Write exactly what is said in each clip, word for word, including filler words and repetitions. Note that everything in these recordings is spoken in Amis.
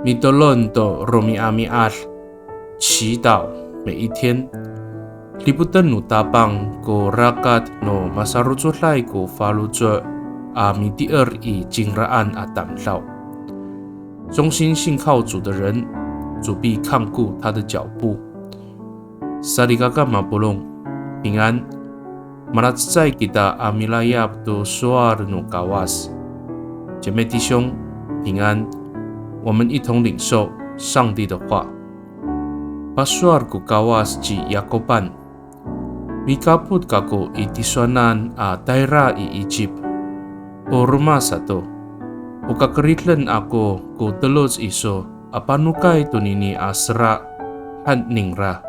Mitolon to romi'ami'ad, 祈祷每一天。Dipoten no Tapang ko rakat no masarocoday ko faloco' a mitier i cingraan a tamdaw. 忠心信靠主的人，主必看顾他的脚步。 Salikaka mapolong, 平安。Malacecay kita a milayap to sowal no Kawas. 姐妹弟兄，平安。我们一同领受上帝的话。Pasowal ko Kawas ci Yakopan, mikapot kako i tisowanan a tayra i Icip. O roma sato, o kakeriden ako ko teloc iso a panokay tonini a sera han ningra.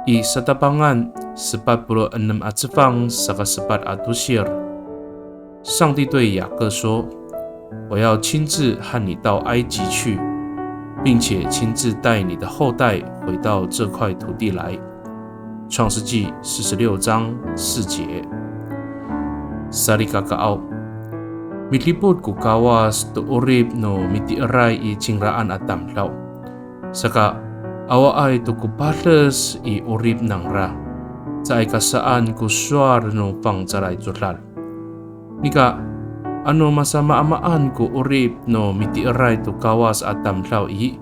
I Satapangan sepat polo' enem a cefang saka sepat a tosir. 上帝对雅各说：“我要亲自和你到埃及去，并且亲自带你的后代回到这块土地来。”创世纪四十六章四节。Salikakaaw, midipot ko Kawas to 'orip no mitieray i cingraan a tamdaw. Saka, awaay to ko pades i 'orip nangra, caay ka saan ko sowal no fangcalay codad. Nika, ano masamaamaan ko 'orip no mitieray to Kawas a tamdaw i,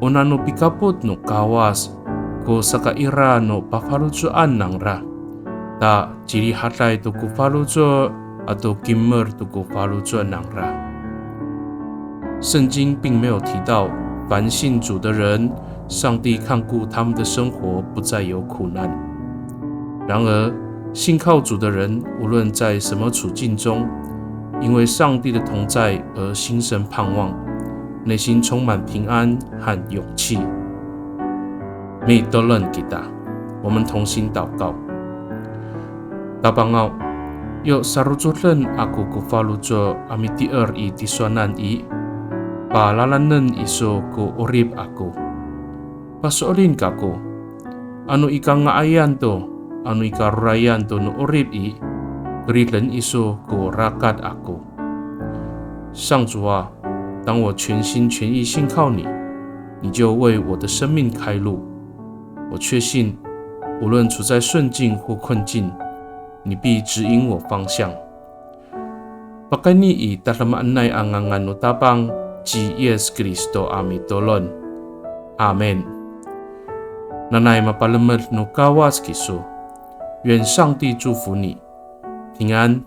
o nano pikapot no Kawas ko sakaira no pafaloco'an nangra, ta cirihaday to ko faloco' ato kimer to ko faloco' nangra. 圣经并没有提到凡信主的人，上帝看顾他们的生活不再有苦难。然而，信靠主的人，无论在什么处境中，因为上帝的同在而心生盼望，内心充满平安和勇气。Mitolon kita，我们同心祷告。Tapangaw, yo sarocoden ako ko faloco' a mitier i tisowanan i, palalanen iso ko 'orip ako. Paso'elin kako, ano i kanga'ayan to, ano i karorayan to no 'orip i, keriden iso ko rakat ako. 上主啊，当我全心全意信靠你，你就为我的生命开路。我确信，无论处在顺境或困境，你必指引我方向。Pakayni i tadamaanay a ngangan no Tapang ci Yis Kristo a mitolon. Amin. Nanay mapalemed no Kawas kiso. 愿上帝祝福你，平安。